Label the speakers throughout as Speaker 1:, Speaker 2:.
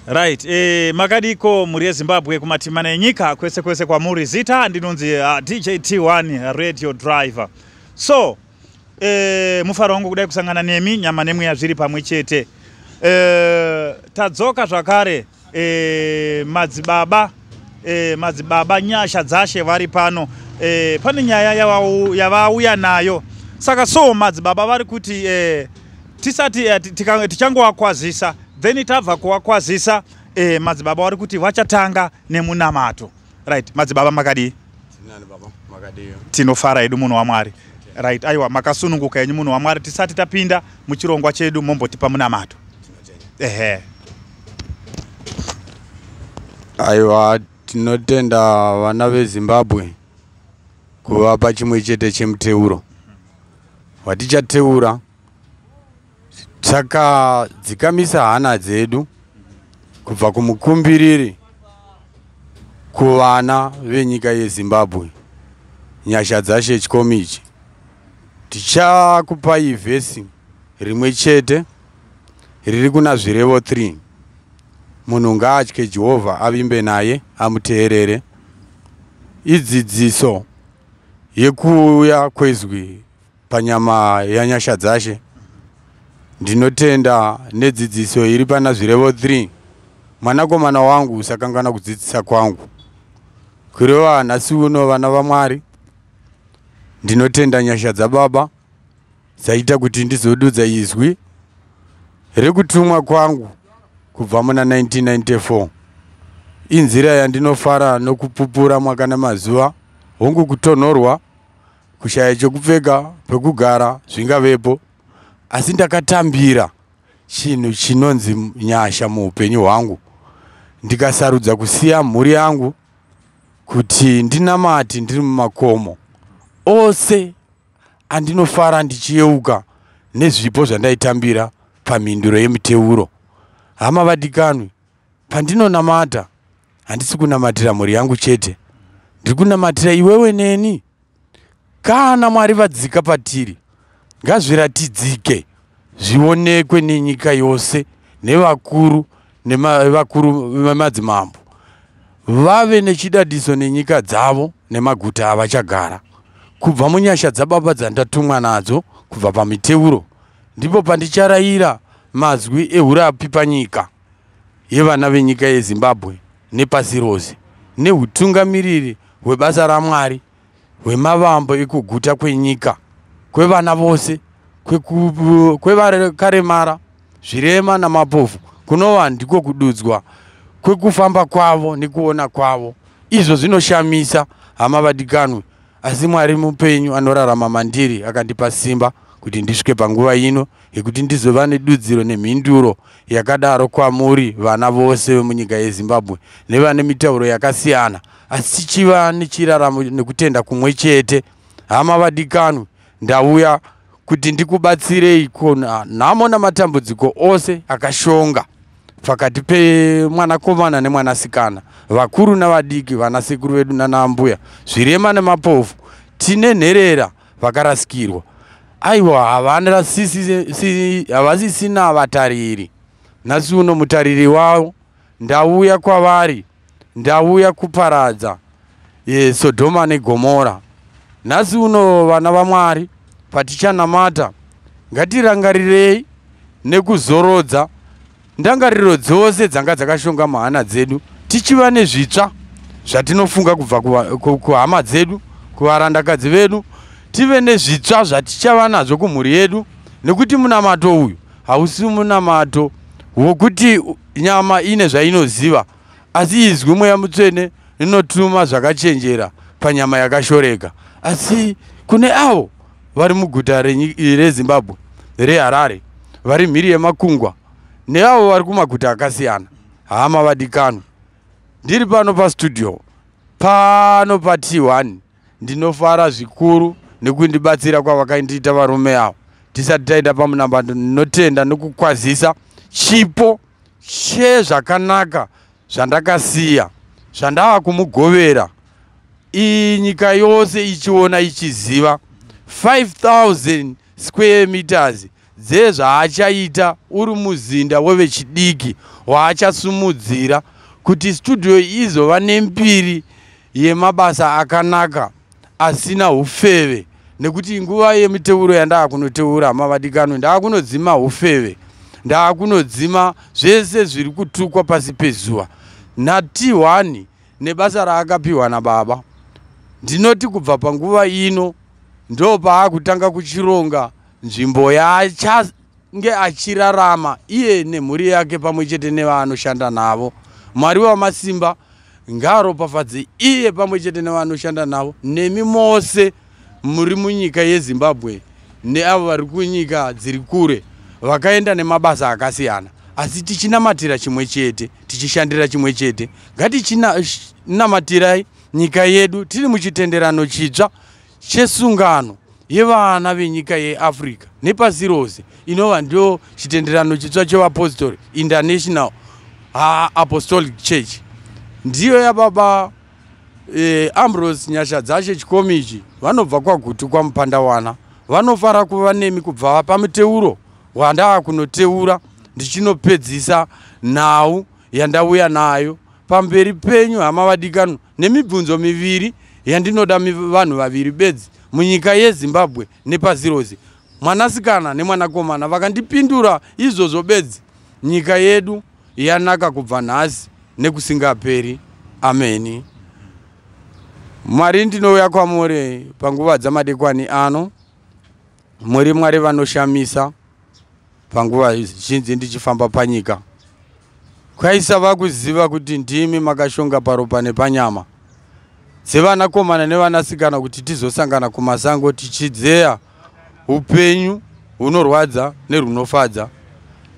Speaker 1: Right, makadiko mhuri yeZimbabwe kumatimana enyika kwese kwese kwamuri. Zita ndinonzi DJ T1 Radio Driver. So, mufaro wangu kudai kusangana nemi, nyama nemweya zviri pamwe chete. Tadzoka zvakare, madzibaba Nyasha Dzashe vari pano. Pane nyaya yavauya nayo. Saka so madzibaba vari kuti tisati tichangovakwazisa, then tabva kuvakwazisa, madzibaba vari kuti vachatanga nemunamato. Right, madzibaba, makadii?
Speaker 2: Nani baba, makadiyo?
Speaker 1: Tinofara hedu, munhu waMwari. Right, aiwa, makasununguka henyu, munhu waMwari. Tisati tapinda muchirongwa chedu, mombotipa munamato. Ehe.
Speaker 2: Aiwa, tinotenda vana veZimbabwe kuvapa chimwe chete chemuteuro watichateura takadzikamisa hana dzedu kubva kumukumbiriri kuvana venyika yeZimbabwe. Nyasha Dzashe Chikomichi, tichakupai vhesi rimwe chete riri kuna Zvirevo 3: "Munhu ngaatye Jehovha, avimbe naye, amuteerere." Idzidziso yekuuya kwezwi panyama yaNyasha Dzashe. Ndinotenda nedzidziso iri pana Zvirevo 3: "Mwanakomana wangu, usakangana kudzidzisa kwangu." Kureva nhasi uno, vana vaMwari, ndinotenda nyasha dzababa dzaita kuti ndizodudza izwi rekutumwa kwangu kubva muna 1994. Inzira yandinofara nokupupura mwaka namazuva. Hongu, kutonhorwa, kushaya chokupfeka, pekugara zvingavepo, asi ndakatambira chinhu chinonzi nyasha muupenyu hwangu, ndikasarudza kusiya mhuri yangu kuti ndinamati ndiri mumakomo ose andinofara ndichiyeuka nezvipo zvandaitambira pamhinduro yemiteuro. Hama vadikanwi, pandinonamata handisi kunamatira mhuri yangu chete, ndiri kunamatira iwewe neni. Kana Mwari vadzika patiri, ngazviratidzike, zvionekwe nenyika yose, nevakuru nevakuru vemadzimambo vave nechidadiso nenyika dzavo nemaguta avachagara. Kubva munyasha dzababa dzandatumwa nadzo kubva pamiteuro, ndipo pandicharayira mazwi eurapi panyika yevana venyika yeZimbabwe nepasi rose, neutungamiriri hwebasa raMwari hwemavambo ekuguta kwenyika kwevana vose, kwevakaremara, zvirema namapofu, kunova ndiko kududzwa kwekufamba kwavo nekuona kwavo. Izvo zvinoshamisa, hama vadikanwe, asi Mwari mupenyu anorarama mandiri akandipa simba kuti ndisvike panguva ino yekuti ndizova nedudziro nemhinduro yakadaro kwamuri vana vose vemunyika yeZimbabwe nevane mitauro yakasiyana, asi tichiva nechiraramo nekutenda kumwe chete. Hama vadikanwe, ndauya kuti ndikubatsirei kona nhamo namatambudziko ose akashonga pakati pemwanakomana nemwanasikana, vakuru navadiki, vanasekuru vedu nanaambuya, zvirema nemapofu. Tine nherera vakarasikirwa, aiwa, havasisina vatariri. Nhasi uno mutariri wavo ndauya kwavari, ndauya kuparadza Sodhoma neGomora. Nhasi uno, vana vaMwari, patichanamata, ngatirangarirei nekuzorodza ndangariro dzose dzanga dzakashonga muhana dzedu, tichiva nezvitsva zvatinofunga kubva kuhama dzedu, kuvarandakadzi vedu, tive nezvitsva zvatichava nazvo kumhuri yedu, nekuti munamato uyu hausi munamato wokuti nyama ine zvainoziva, asi izwi Mweya Mutsvene rinotuma zvakachenjera panyama yakashoreka. Asi kune avo vari muguta reZimbabwe reHarare, vari mhiri yemakungwa, neavo vari kumaguta akasiyana, hama vadikanwa, ndiri pano pastudio pano paT1. Ndinofara zvikuru nekundibatsira kwavakandiita varume avo. Tisati taenda pamunamba, ndinotenda nekukwazisa chipo chezvakanaka zvandakasiya, zvandava kumugovera nyika yose ichiona, ichiziva 5000 square meters. Dzezvaachaita uri muzinda wevechidiki waachasumudzira kuti studio izova nembiri yemabasa akanaka asina ufeve, nekuti nguva yemiteuro yandaakunoteura, mavadikanwe, ndaakunodzima ufeve, ndaakunodzima zvese zviri kutukwa pasi pezuva naT1 nebasa raakapiwa nababa. Ndinoti kubva panguva ino ndo paakutanga kuchironga nzvimbo yaachange achirarama iye nemhuri yake pamwe chete nevaanoshanda navo. Mwari wamasimba ngaaropafadze iye pamwe chete nevanoshanda navo, nemi mose muri munyika yeZimbabwe neavo vari kunyika dziri kure vakaenda nemabasa akasiyana, asi tichinamatira chimwe chete, tichishandira chimwe chete. Ngatichinamatirai nyika yedu tiri muchitenderano chitsva chesungano yevana venyika yeAfrica nepasi rose, inova ndio chitenderano chitsva cheVapostori International Apostolic Church, ndiyo yababa Ambrose Nyasha Dzashe Chikomichi, vanobva kwaGutu kwaMupandawana. Vanofara kuva nemi kubva pamuteuro wandaa kunoteura ndichinopedzisa nhau yandauya nayo pamberi penyu, hama vadikanwa, nemibvunzo miviri yandinoda vanhu vaviri bedzi munyika yeZimbabwe nepasi rose, mwanasikana nemwanakomana. Vakandipindura izvozvo bedzi, nyika yedu yanaka kubva nhasi nekusingaperi. Ameni. Mwari, ndinouya kwamuri panguva dzamadekwani ano. Muri Mwari vanoshamisa. Panguva zhinji ndichifamba panyika, kwaisava kuziva kuti ndimi makashonga paropa nepanyama dzevanakomana nevanasikana kuti tizosangana kumasango tichidzeya upenyu hunorwadza nerunofadza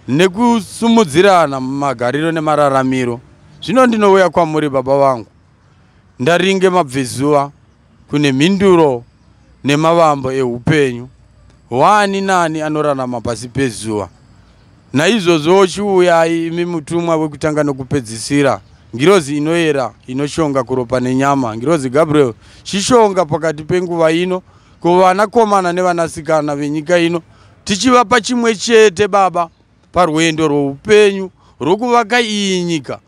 Speaker 2: nekusumudzirana mumagariro nemararamiro. Zvino ndinouya kwamuri, baba vangu, ndaringe mabvezuva kune mhinduro nemavambo eupenyu hwaani nani anorarama pasi pezuva. Naizvozvo chiuyai, imi mutumwa wekutanga nokupedzisira, ngirozi inoyera inoshonga kuropa nenyama, ngirozi Gabriel, chishonga pakati penguva ino kuvanakomana nevanasikana venyika ino, tichivapa chimwe chete, baba, parwendo rwoupenyu rwokuvaka iyi nyika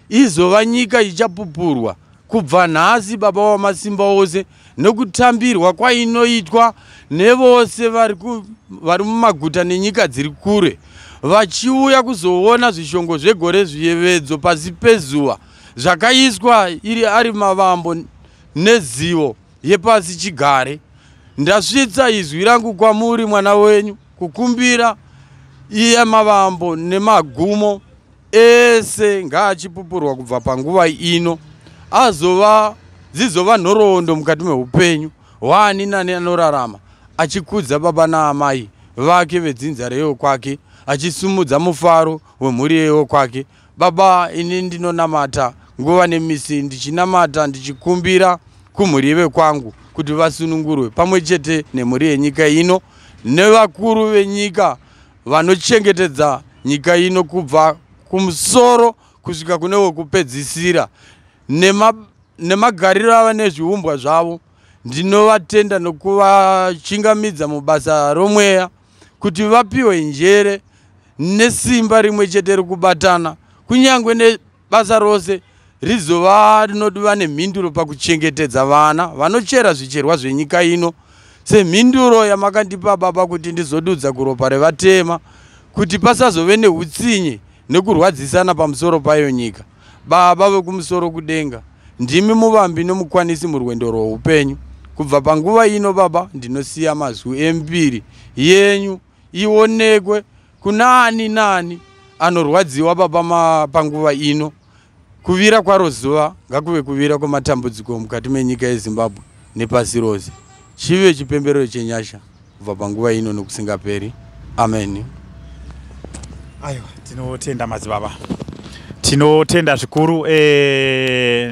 Speaker 2: izova nyika ichapupurwa kubva nhasi, baba wamasimba ose, nekutambirwa kwainoitwa nevose vari mumaguta nenyika dziri kure vachiuya kuzoona zvishongo zvegore, zviyevedzo pasi pezuva zvakaiswa iri ari mavambo nezivo yepasi chigare. Ndasvitsa izwi rangu kwamuri, mwana wenyu, kukumbira iye mavambo nemagumo ese ngaachipupurwa kubva panguva ino, azova dzizova nhoroondo mukati meupenyu hwaani nani anorarama achikudza baba naamai vake vedzinza reyo kwake, achisumudza mufaro wemhuri yeyo kwake. Baba, ini ndinonamata nguva nemisi, ndichinamata ndichikumbira kumhuri yevekwangu kuti vasunungurwe pamwe chete nemhuri yenyika ino nevakuru venyika vanochengetedza nyika ino kubva kumusoro kusvika kune wekupedzisira, nemagariro ava nezviumbwa zvavo. Ndinovatenda nokuvachingamidza mubasa romweya kuti vapiwe njere nesimba rimwe chete rekubatana, kunyange nebasa rose rizova rinodiwa nemhinduro pakuchengetedza vana vanochera zvicherwa zvenyika ino, semhinduro yamakandipa, baba, kuti ndizodudza kuropa revatema kuti pasazove neutsinye nekurwadzisana pamusoro payo nyika. Baba vekumusoro kudenga, ndimi muvambi nomukwanisi murwendo rwoupenyu. Kubva panguva ino, baba, ndinosiya mazwi embiri yenyu ionekwe kuna ani nani anorwadziwa. Baba, panguva ino kuvira kwaro zuva ngakuve kuvira kwematambudziko mukati menyika yeZimbabwe nepasi rose, chive chipemberero chenyasha kubva panguva ino nokusingaperi. Ameni.
Speaker 1: Aiwa, tinotenda madzibaba, tinotenda zvikuru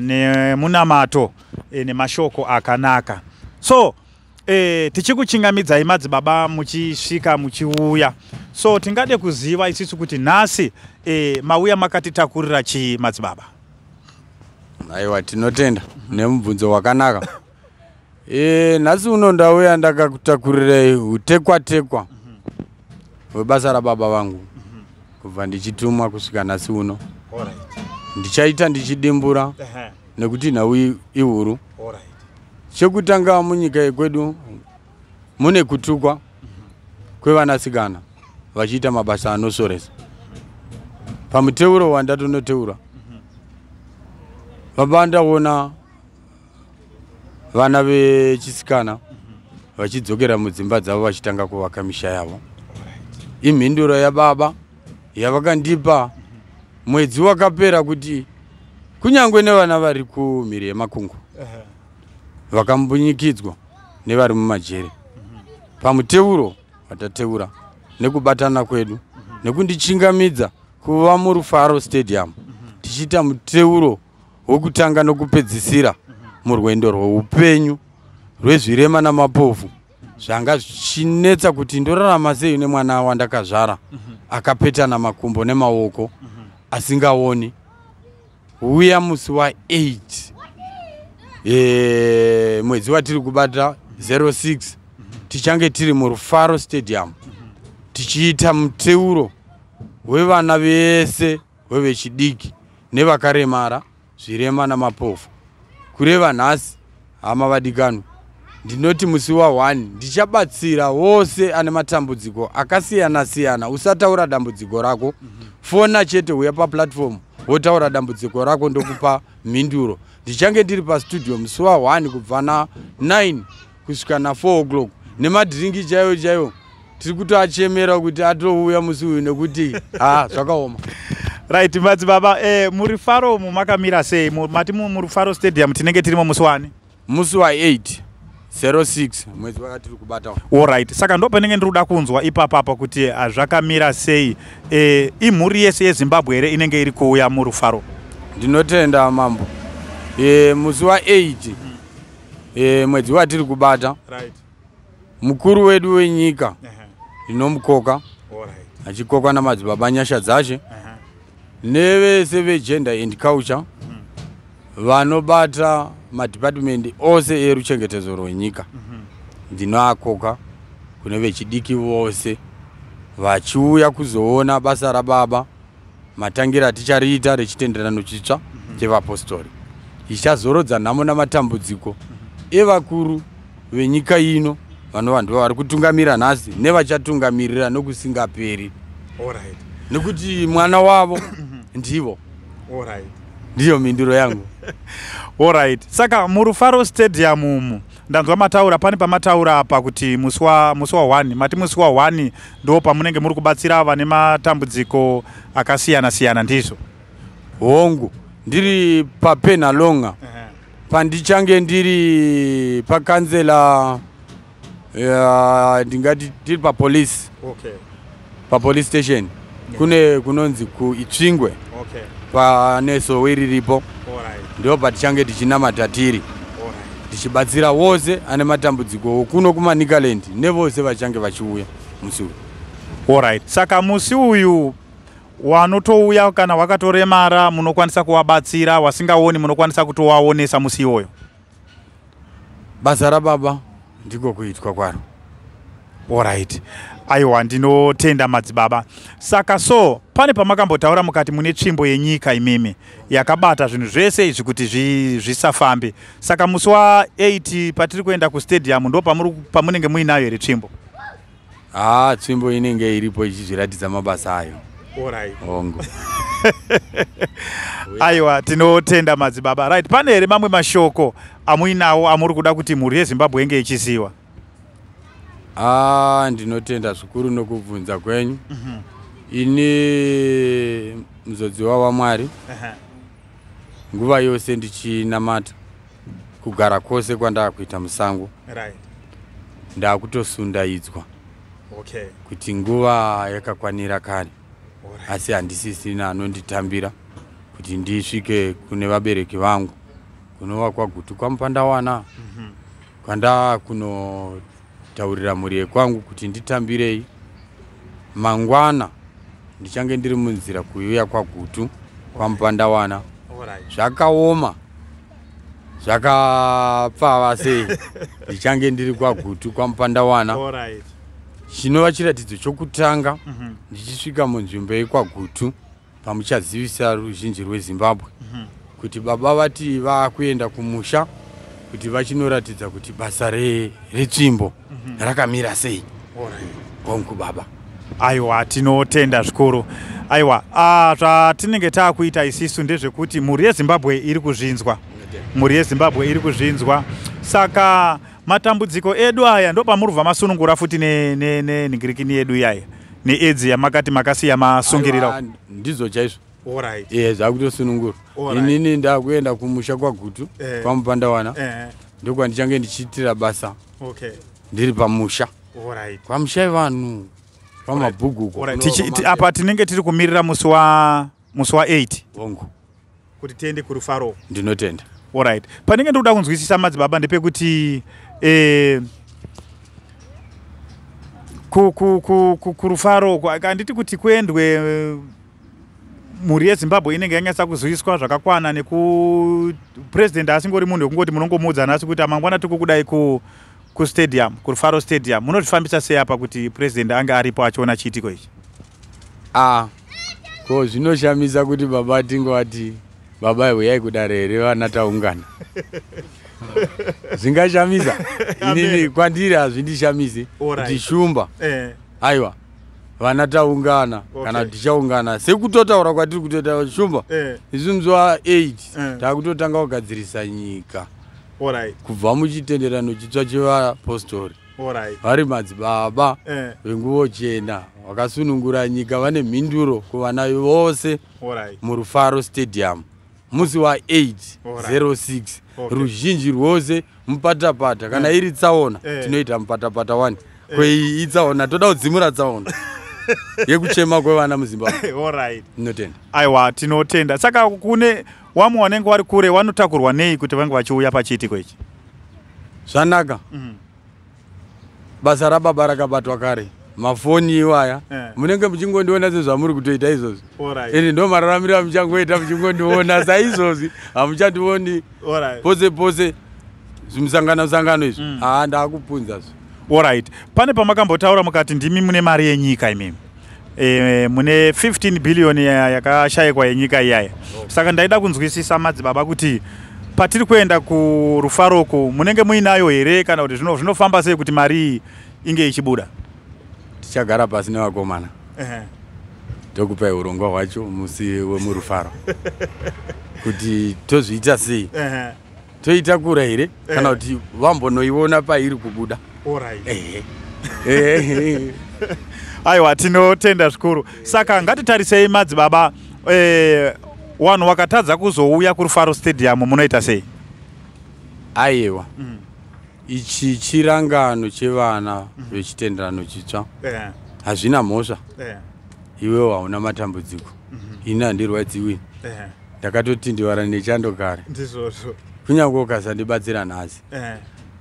Speaker 1: nemunamato nemashoko akanaka. So tichikuchingamidzai madzibaba muchisvika muchiuya. So tingade kuziva isusu kuti nhasi mauya makatitakurira chii, madzibaba?
Speaker 2: Aiwa, tinotenda nemubvunzo wakanaka. Nhasi uno ndauya ndakakutakurirai utekwa tekwa. webasa rababa vangu kubva ndichitumwa kusvika nhasi uno. Ndichaita ndichidimbura nekuti nhau ihuru. Chekutanga, munyika yekwedu mune kutukwa kwevanasikana vachiita mabasa anosoresa. Pamuteuro wandatonoteura, baba, ndaona vana vechisikana vachidzokera mudzimba dzavo vachitanga kuvaka misha yavo. Imhinduro yababa yavakandipa mwedzi wakapera kuti kunyange nevana vari kumhiri yemakungu vakambunyikidzwa nevari mumajere, pamuteuro watateura nekubatana kwedu nekundichingamidza kuva muRufaro Stadium tichiita muteuro wokutanga nokupedzisira murwendo rweupenyu rwezvirema namapofu, zvanga zvichinetsa kuti ndorarama sei nemwana wandakazvara akapetana makumbo nemaoko asingaoni. Uya musi wa8 mwedzi watiri kubata 06, tichange tiri muRufaro Stadium tichiita muteuro wevana vese wevechidiki nevakaremara, zvirema namapofu. Kureva nhasi, hama vadikanwa, ndinoti musi wa1 ndichabatsira wose ane matambudziko akasiyana-siyana. Usataura dambudziko rako, fona chete, uya paplatform wotaura dambudziko rako, ndokupa mhinduro. Ndichange ndiri pastudio musi wa1 kubva na9 kusvika na4 o'clock, nemadhiringi chaiyo chaiyo tiri kutoachemera kuti atouya musi uyu nekuti ha, zvakaoma.
Speaker 1: Right, madzibaba, muRufaro umu makamira sei? Mati muRufaro Stadium tinenge tirimo musi wani?
Speaker 2: Musi wa8 06 mwedzi wakatiri kubata.
Speaker 1: Alright, saka ndo panenge ndiri kuda kunzwa ipapapa kuti zvakamira sei. Imhuri yese yeZimbabwe here inenge iri kuuya muRufaro?
Speaker 2: Ndinotenda, mambo. Musi wa8 mwedzi watiri kubata, mukuru wedu wenyika ndinomukoka, achikokwa namadzibaba Nyasha Dzashe nevese vegender and culture vanobata madhipatimendi ose eruchengetedzo rwenyika. Ndinoakoka kune vechidiki vose vachiuya kuzoona basa rababa, matangira atichariita rechitenderano chitsva chevapostori, ichazorodza nhamo namatambudziko evakuru venyika ino, vanova ndivo vari kutungamira nhasi nevachatungamirira nokusingaperi, nekuti mwana wavo ndivo. Ndiyo mhinduro yangu.
Speaker 1: Alright, saka muRufaro Stadium umu ndanzwa mataura, pane pamataura apa kuti musi wa1, mati musi wa1 ndo pamunenge muri kubatsira vane matambudziko akasiyana siyana, ndizvo?
Speaker 2: Hongu, ndiri paPenhalonga, pandichange ndiri pakanzela, ndingati tiri papolice, papolice station, kune kunonzi kuItsvingwe, pane sowe riripo, ndo patichange tichinamata tiri, tichibatsira wose ane matambudziko kuno kuManicaland nevose vachange vachiuya musi uyu.
Speaker 1: Alright, saka musi uyu wanotouya kana wakatoremara munokwanisa kuvabatsira, wasingaoni munokwanisa kutovaonesa musi iwoyo?
Speaker 2: Basa rababa ndiko kuitwa kwaro.
Speaker 1: Alright, aiwa, ndinotenda, madzibaba. Saka so pane pamakambotaura mukati mune tsvimbo yenyika imimi yakabata zvinhu zvese izvi kuti zvisafambe. Saka musi wa8 patiri kuenda kustadium, ndo pamunenge muinayo here tsvimbo?
Speaker 2: Haa, tsvimbo inenge iripo ichizviratidza mabasa ayo. Hongu.
Speaker 1: Aiwa, tinotenda, madzibaba. Right, pane here mamwe mashoko amuinawo amuri kuda kuti mhuri yeZimbabwe inge ichiziva?
Speaker 2: Aa, ndinotenda zvikuru nokubvunza kwenyu. Ini muzodziwa waMwari, nguva yose ndichinamata, kugara kwose kwandaa kuita musango, ndaakutosundaidzwa kuti nguva yakakwanira kare, asi handisisina anonditambira kuti ndisvike kune vabereki vangu, kunova kwaGutu kwaMupandawana, kwandaa kunotaurira mhuri yekwangu kuti nditambirei. Mangwana ndichange ndiri munzira kuuya kwaGutu kwaMupandawana. Zvakaoma, zvakapfava sei, ndichange ndiri kwaGutu kwaMupandawana. Chinova chiratidzo chokutanga ndichisvika munzvimbo yekwaGutu, pamuchazivisa ruzhinji rweZimbabwe kuti baba vati vakuenda kumusha kuti vachinoratidza kuti basa retsvimbo rakamira sei. Hongu baba.
Speaker 1: Aiwa, tinotenda zvikuru. Aiwa, zvatinenge taakuita isisu ndezvekuti mhuri yeZimbabwe iri kuzvinzwa, mhuri yeZimbabwe iri kuzvinzwa. Saka matambudziko edu aya ndopamurubva masunungura futi nenhingirikini yedu iyaya needzi yamakati makasiya masungirira.
Speaker 2: Aiwa, ndizvo chaizvo. Iye zvakutosunungura. Inini ndakuenda kumusha kwaGutu, kwaMupandawana, ndokwandichange ndichiitira basa. Ndiri pamusha, kwamusha evanhu, kwamabhugu.
Speaker 1: Apa tinenge tiri kumirira musi wa 8
Speaker 2: Hongu.
Speaker 1: kuti tiende kuRufaro.
Speaker 2: Ndinotenda.
Speaker 1: Alright, panenge ndikuda kunzwisisa, madzibaba, ndepekuti kuRufaro handiti kuti kuendwe, mhuri yeZimbabwe inenge yanyatsa kuziviswa zvakakwana nekupurezidendi, asingori munhu wekungoti munongomuudza nhasi kuti mangwana tiri kukudai kustadium, kuRufaro Stadium. Munozvifambisa sei apa kuti purezidendi ange aripo achiona chiitiko ichi?
Speaker 2: Ah, ko zvinoshamisa kuti baba tingovati, "Baba, uyai kudare here, vana taungana"? Zvingashamisa? Inini kwandiri hazvindishamisi kuti shumba, aiwa, vana taungana, kana kuti tichaungana sekutotaura kwatiri kutoita, shumba. Isu musi wa8 takutotanga kugadzirisa nyika kubva muchitenderano chitsva chevapostori vari madzibaba venguvo chena vakasunungura nyika, vane mhinduro kuvana vose muRufaro Stadium musi wa8 06. Ruzhinji rwose mupatapata. Kana iri tsaona, tinoita mupatapata 1. Kwei itsaona? Toda kudzimura tsaona yekuchema kwevana muZimbabwe. Ndinotenda.
Speaker 1: Aiwa, tinotenda. Saka kune wamwe wanenge wari kure, wanotakurwa nei kuti vange vachiuya pachiitiko ichi?
Speaker 2: Zvanaka. Basa rababa rakabatwa kare. Mafoni iwaya, munenge muchingondiona sezvamuri kutoita izvozvi. Ende ndo mararamiro amuchangoita, muchingondiona saizvozvi. Hamuchandioni pose pose, zvimusangano sangano izvi. Haa, ndaakupunza zvi.
Speaker 1: Alright, pane pamakambotaura mukati ndimi mune mari yenyika imimi, mune 15 billion yakashayikwa yenyika iyaya. Saka ndaida kunzwisisa, madzibaba, kuti patiri kuenda kuRufaroko munenge muinayo here, kana kuti zvinofamba sei kuti mari iyi inge ichibuda?
Speaker 2: Tichagara pasi nevakomana, tokupai urongwa hwacho musi wemuRufaro kuti tozviita sei, toitakura here, kana kuti vambonoiona pairi kubuda. Ehe. Ehe.
Speaker 1: Aiwa, tinotenda zvikuru. Saka ngatitarisei, madzibaba, vanhu vakatadza kuzouya kuRufaro Stadium munoita sei?
Speaker 2: Aiwa, ichi chirangano chevana vechitenderano chitsva. Hazvina mhosva. Iwewo hauna matambudziko, ini handirwadziwi, ndakatotindivara nechando kare.
Speaker 1: Ndizvozvo.
Speaker 2: Kunyange ukasandibatsira nhasi,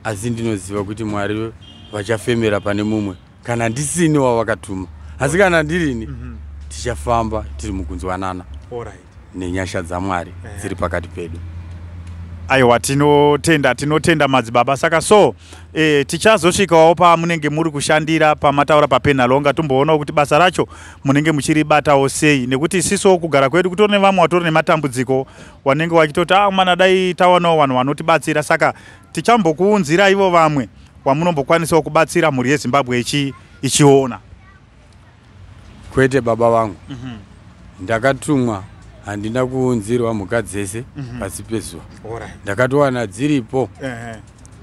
Speaker 2: asi ndinoziva kuti Mwari vachafemera pane mumwe kana ndisini wavakatuma. Asi kana ndirini, tichafamba tiri mukunzwanana nenyasha dzaMwari dziri pakati pedu.
Speaker 1: Aiwa, tinotenda, tinotenda, madzibaba. Saka so tichazosvikawo pamunenge muri kushandira, pamataura paPenhalonga, tomboonawo kuti basa racho munenge muchiribatawo sei, nekuti isisuwo kugara kwedu kutori nevamwe vatori nematambudziko, vanenge vachitoti, "Ah mana, dai tawanawo vanhu vanotibatsira." Saka tichambokuunzira ivo vamwe wamunombokwanisawo kubatsira mhuri yeZimbabwe ichiona.
Speaker 2: Kwete, baba vangu. Ndakatumwa, handina kuunzirwa mhuka dzese pasi pezuva. Ndakatowana dziripo,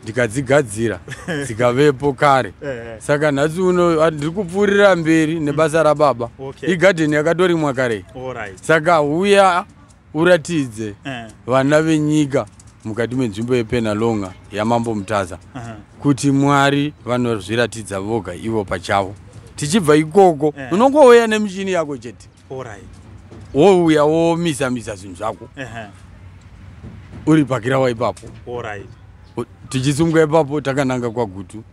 Speaker 2: ndikadzigadzira, dzikavepo kare. Saka nhasi uno ndiri kupfuurira mberi nebasa rababa. Igadheni yakatorimwa kare. Saka uya uratidze vana venyika mukati menzvimbo yePenhalonga yaMambo Mutaza kuti Mwari vanozviratidza voga ivo pachavo. Tichibva ikoko, unongouya nemichini yako chete, wouya womisa misa zvinhu zvako, uri pakirawa ipapo. Tichisumuka ipapo takananga kwaGutu.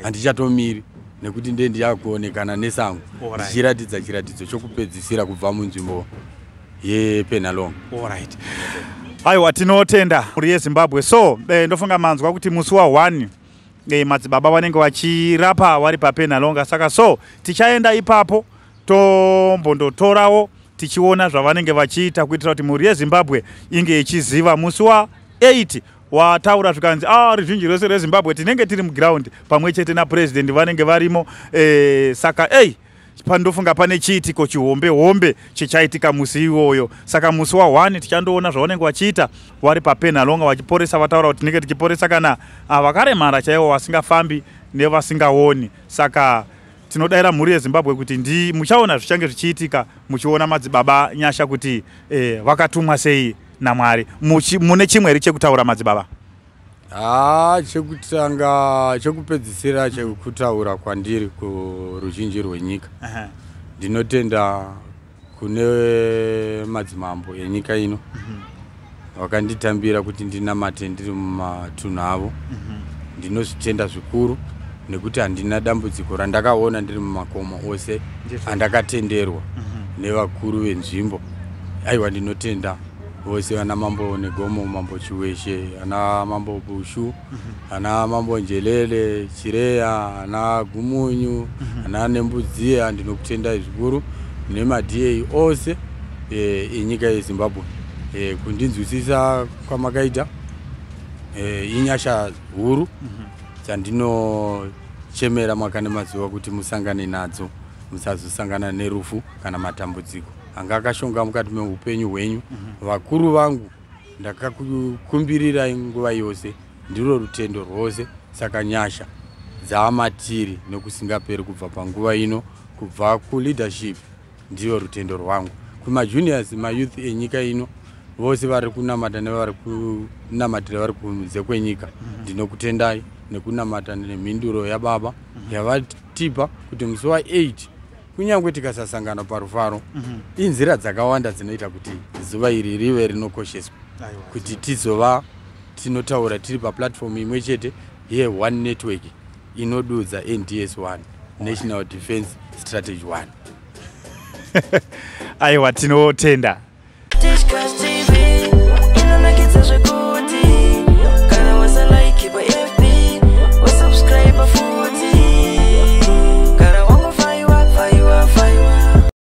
Speaker 2: Handichatomiri nekuti ndiye ndichakuonekana nesango ndichiratidza chiratidzo chokupedzisira kubva munzvimbo yePenhalonga.
Speaker 1: Alright. Aiwa, tinotenda, mhuri yeZimbabwe. So ndofunga manzwa kuti musi wa1 Madzibaba vanenge vachirapa vari paPenhalonga. Saka so tichaenda ipapo tombondotorawo tichiona zvavanenge vachiita, kuitira kuti mhuri yeZimbabwe inge ichiziva musi wa8 wataura zvikanzi ruzhinji rwese rweZimbabwe tinenge tiri muground pamwe chete napurezidendi vanenge varimo. Saka ei, pandofunga pane chiitiko chihombe hombe chichaitika musi iwoyo. Saka musi wa1 tichandoona zvavanenge vachiita vari paPenhalonga vachiporesa. Vataura kuti tinenge tichiporesa kana vakaremara chaivo, vasingafambi nevasingaoni. Saka tinodayira mhuri yeZimbabwe kuti ndi muchaona zvichange zvichiitika, muchiona Madzibaba Nyasha kuti vakatumwa sei naMwari. Mune chimwe here chekutaura, madzibaba?
Speaker 2: Ha, chekutanga, chekupedzisira chekutaura kwandiri kuruzhinji rwenyika, ndinotenda kune madzimambo enyika ino vakanditambira kuti ndinamate ndiri mumatunhu avo. Ndinozvitenda zvikuru nekuti handina dambudziko randakaona ndiri mumakomo ose andakatenderwa nevakuru venzvimbo. Aiwa, ndinotenda vose vana Mambo Negomo, Mambo Chiweshe, ana Mambo Bushu, ana Mambo Njelele Chireya, ana Gumunyu, ana Nembudziya. Ndinokutendai zvikuru nemaDA ose enyika yeZimbabwe kundinzwisisa kwamakaita. Inyasha huru dzandinochemera mwaka nemazuva kuti musangane nadzo, musazosangana nerufu kana matambudziko anga akashonga mukati meupenyu hwenyu. Vakuru vangu, ndakakukumbirirai nguva yose, ndiro rutendo rwose. Saka nyasha dzaamatiri nekusingaperi kubva panguva ino, kubva kuleadership, ndiyo rutendo rwangu. Kumajuniors, mayouth enyika ino vose vari kunamata nevari kunamatira vari kunze kwenyika, ndinokutendai nekunamata nemhinduro yababa yavatipa kuti musi wa8, kunyange tikasasangana parufaro, inzira dzakawanda dzinoita kuti zuva iri rive rinokosheswa, kuti tizova tinotaura tiri paplatform imwe chete yeone network inodudza NDS 1, National Defense Strategy 1.
Speaker 1: Aiwa, tinotenda.
Speaker 3: Cause